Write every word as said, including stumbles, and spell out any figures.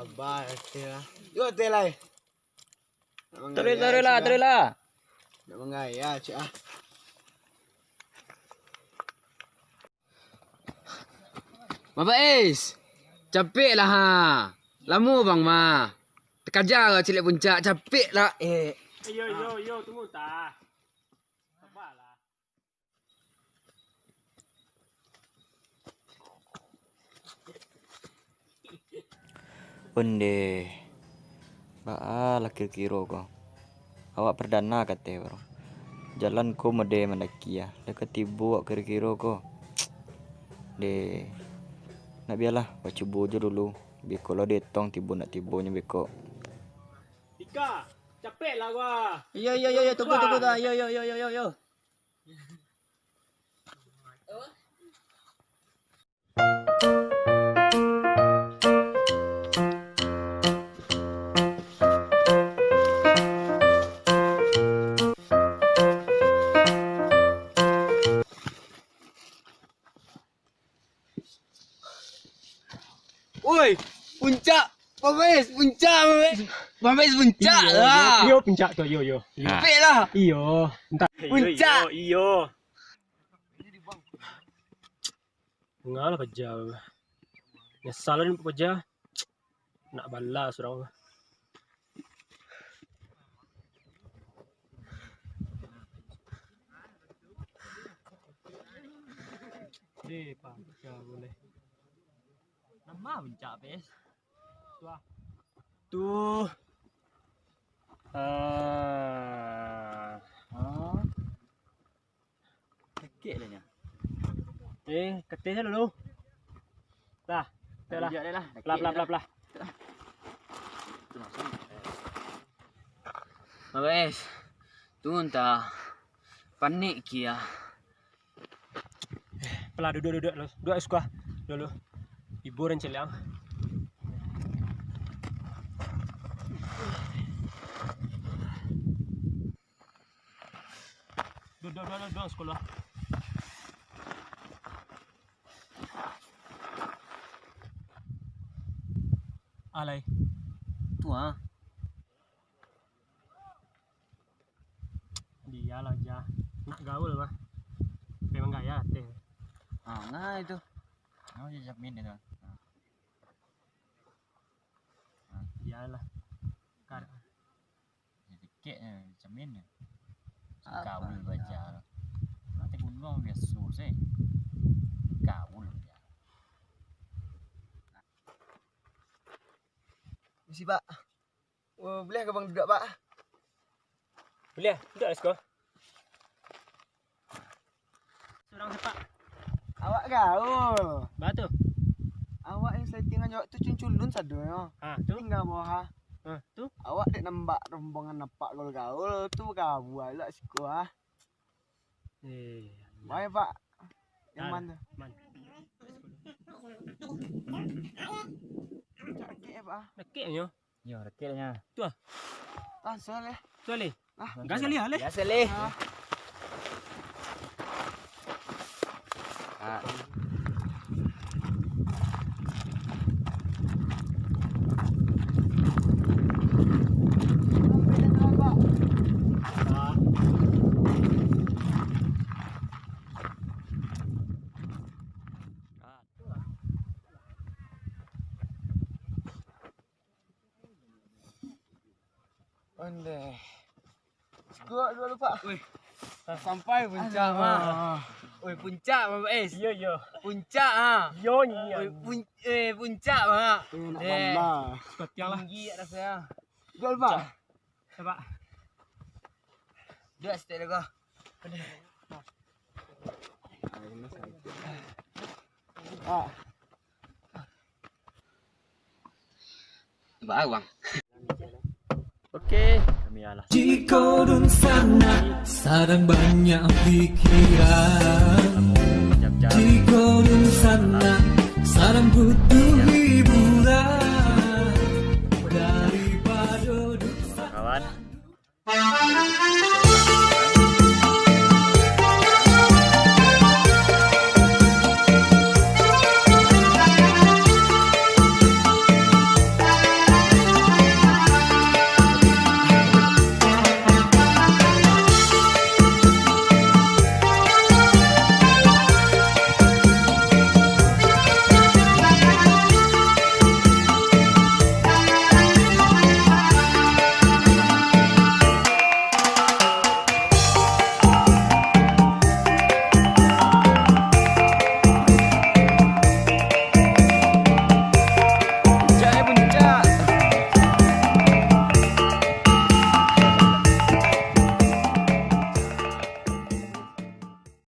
Sabar, teh lah. Yo, teh lah. Taruih, taruih lah, taruih lah. Nak manggaya, cik ah. Bapak Is, capek lah ha. Lamo bang mah. Takaja ka caliak puncak, capek lah eh. Yo, yo, yo, tunggu tah. Sabar lah. Ondeh, baa lah kiro-kiro ko? Awak pardana kateh baru. Jalan ko mode mandaki ah, lah ka tibo awak kiro-kiro ko. Deh, nak bialah, bacubo jo dulu. Beko lo detong tibo nak tibonyo beko. Ika, capek lah gua. Iyo, iyo, iyo, iyo, tunggu, tunggu, tunggu. Iyo, iyo, iyo, iyo, iyo. Woi, puncak, Mabes, puncak, Mabes. Mabes, puncak lah. Iyo, puncak tu, iyo, iyo. Capek lah. Iyo, entah. Puncak. Iyo, iyo. Ngalah paja. Nyasal ni paja. Nak balas urang. Deh, paja boleh. Nama puncak, Pes? Tuh. Tuh. Ah. Sakik lah nyo. Eh, kateh dulu. Lah, dah lah. Lah, lah, lah, lah. Mabes, tunggu entah. Panik kia. Pelah duduk, duduk, duduk. Duduk, suka. Dulu. Ibu dan celiang. Duduak, duduak, duduak, sekolah. Alai. Tu ah. Dialah, jah. Nak gaul mah. Memang gaya teh. Ah, nah itu. Oh, dia jamin itu. Dialah. Kar. Dikek je, cermin je. Gaul baja. Nanti gunuang biaso se. Gaul baja. Misi, Pak. Oh, buliah ka Bang duduak, Pak? Buliah, duduak lah siko. Surang sepak. Awak gaul. Ba tu? Awak yang settingan awak tu cunculun sadonyo. Ha, tu? Tingga bawah. Ha, tu? Awak dek nambak rombongan nampak gaul-gaul tu kabua lah siko ah. Eh. Baik, Pak. Yang mana? Man. Sakik, Pak. Sakiknyo. Yo, raketnyo. Tu ah. Langsung leh. Tu leh. Ah. Gas kali ah, leh. Gas leh. Ah. Ah. Ondeh. Sikuat dulu, Pak. Wih. Sampai puncak, Mak. Wih, puncak, Mak Is. Iyo, iyo. Puncak, ha. Iyo, ni. Wih, pun-, eh, puncak, Mak. Eh, nak bamba. Sikuat tiang lah. Tinggi rasanya. Sikuat, Pak. Pak. Dua step dulu. Ah. Bang. Oke, kami alah. Di gurun sana, sadang banyak pikiran. Di gurun sana, sadang butuh